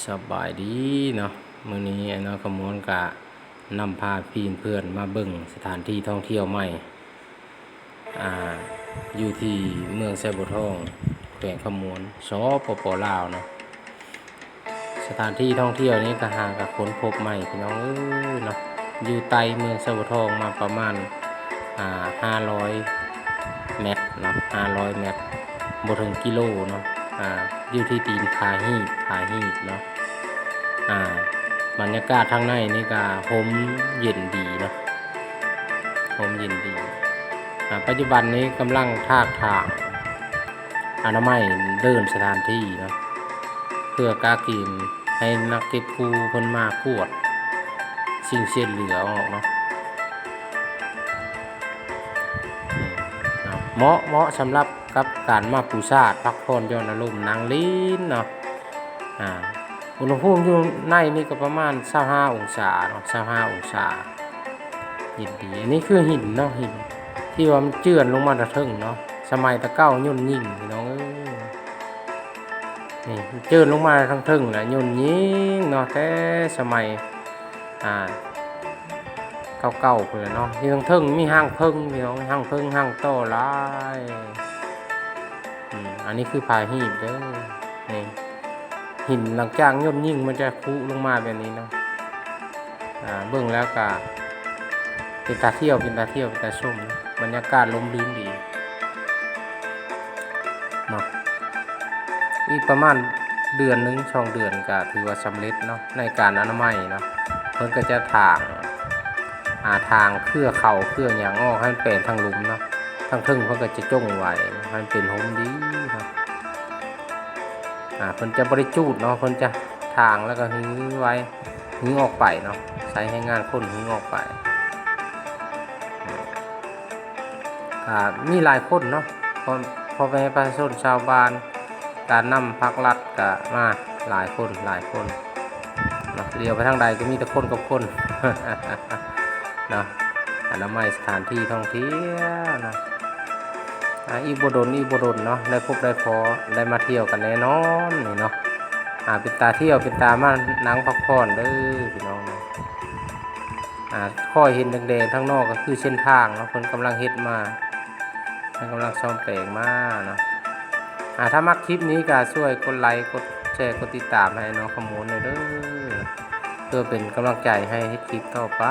ສະບາຍດີເນາະ, ມື້ນີ້ອ້າຍນ້ອຍຄຳມ່ວນກະນຳພາພີ່ເພື່ອນມາເບິ່ງສະຖານທີ່ທ່ອງທ່ຽວໃໝ່ ອ່າ ຢູ່ທີ່ເມືອງໄຊບົວທອງ ແຂວງຄຳມ່ວນ ສປປ ລາວເນາະ. ສະຖານທີ່ທ່ອງທ່ຽວນີ້ກະຫາກະຄົ້ນພົບໃໝ່ພີ່ນ້ອງເອີຍເນາະ, ຢູ່ໃຕ້ເມືອງໄຊບົວທອງມາປະມານ ອ່າ ຫ້າຮ້ອຍແມັດເນາະ, ຫ້າຮ້ອຍແມັດ ບໍ່ເຖິງກິໂລເນາະ, ອ່າ ຢູ່ທີ່ຕີນຜາຮີບ ຜາຮີບເນາະ. ອ່າ ບັນຍາກາດທາງໃນນີ້ກະຮົ່ມເຢັນດີເນາະ, ຮົ່ມເຢັນດີ. ອ່າ ປັດຈຸບັນນີ້ກຳລັງຖາກຖາງອະນາໄມເດີ່ນສະຖານທີ່ເນາະ, ເພື່ອກະກຽມໃຫ້ນັກເກັບກູ້ເພິ່ນມາກວດສິ່ງເສດເຫຼືອອອກເນາະ. ເໝາະ ເໝາະສຳລັບກັບການມາປູຊາດ ພັກຜ່ອນຢ່ອນອາລົມ ນັ່ງຫຼິ້ນເນາະ. ອ່າ ອຸນຫະພູມຢູ່ໃນນີ້ກໍປະມານຊາວຫ້າອົງສາເນາະ, ຊາວຫ້າອົງສາ ເຢັນດີ. ອັນນີ້ຄືຫີນເນາະ, ຫີນທີ່ວ່າມັນເຈື່ອນລົງມາແຕ່ເທິງເນາະ, ສະໄໝແຕ່ເກົ່າຍົນຍິງພີ່ນ້ອງເອີຍ. ນີ້ເຈື່ອນລົງມາທາງເທິງນະ, ຍົນຍິງເນາະ, ແຕ່ສະໄໝ ອ່າ ເກົ່າໆພຸ້ນແຫຼະເນາະ. ຢູ່ທາງເທິງມີຮັງເຜິ້ງພີ່ນ້ອງ, ຮັງເຜິ້ງ ຮັງຕໍ່ຫຼາຍ. ອືມ ອັນນີ້ຄືຜາຮີບເດີ. ນີ້ ຫີນຫຼັງຈາກຍົນຍິງມັນຈະຄຸລົງມາແບບນີ້ເນາະ. ອ່າ ເບິ່ງແລ້ວກະເປັນຕາທ່ຽວ ເປັນຕາທ່ຽວ ເປັນຕາຊົມ, ບັນຍາກາດຮົ່ມລື່ນດີເນາະ. ອີກປະມານເດືອນໜຶ່ງ ສອງເດືອນກະຖືວ່າສຳເລັດເນາະ ໃນການອະນາໄມເນາະ. ເພິ່ນກະຈະຖາງ ອ່າ ຖາງເຄືອເຂົ້າເຄືອຫຍັງອອກໃຫ້ມັນແປນທາງລຸ່ມເນາະ, ທາງເທິງເພິ່ນກະຈະຈົ່ງໄວ້ໃຫ້ມັນເປັນຮົ່ມດີເນາະ. ອ່າ ເພິ່ນຈະບໍ່ໄດ້ຈູດເນາະ, ເພິ່ນຈະຖາງແລ້ວກະຮື້ໄວ້ ຮື້ອອກໄປເນາະ, ໃຊ້ແຮງງານຄົນຮື້ອອກໄປ. ອ່າ ມີຫຼາຍຄົນເນາະ, ພໍ່ ພໍ່ແມ່ປະຊາຊົນຊາວບ້ານ ການນຳພັກລັດກະມາຫຼາຍຄົນ ຫຼາຍຄົນເນາະ, ຫຼຽວໄປທາງໃດກະມີແຕ່ຄົນກັບຄົນເນາະ. ອະນາໄມສະຖານທີ່ທ່ອງທ່ຽວເນາະ. ອ່າ ອີກບໍ່ດົນ ອີກບໍ່ດົນເນາະ ໄດ້ພົບໄດ້ພໍ ໄດ້ມາທ່ຽວກັນແນ່ນອນນີ້ເນາະ. ອ່າ ເປັນຕາທ່ຽວ ເປັນຕາມານັ່ງພັກຜ່ອນເດີພີ່ນ້ອງເນາະ. ອ່າ ຂ້ອຍເຫັນແດງໆທາງນອກກະຄືເສັ້ນທາງເນາະ, ເພິ່ນກຳລັງເຮັດມາ ເພິ່ນກຳລັງສ້ອມແປງມາເນາະ. ອ່າ ຖ້າມັກຄລິບນີ້ກະຊ່ວຍກົດໄລ ກົດແຊ ກົດຕິດຕາມໃຫ້ນ້ອງຄຳມ່ວນແດ່ເດີ ເພື່ອເປັນກຳລັງໃຈໃຫ້ເຮັດຄລິບຕໍ່ໄປ.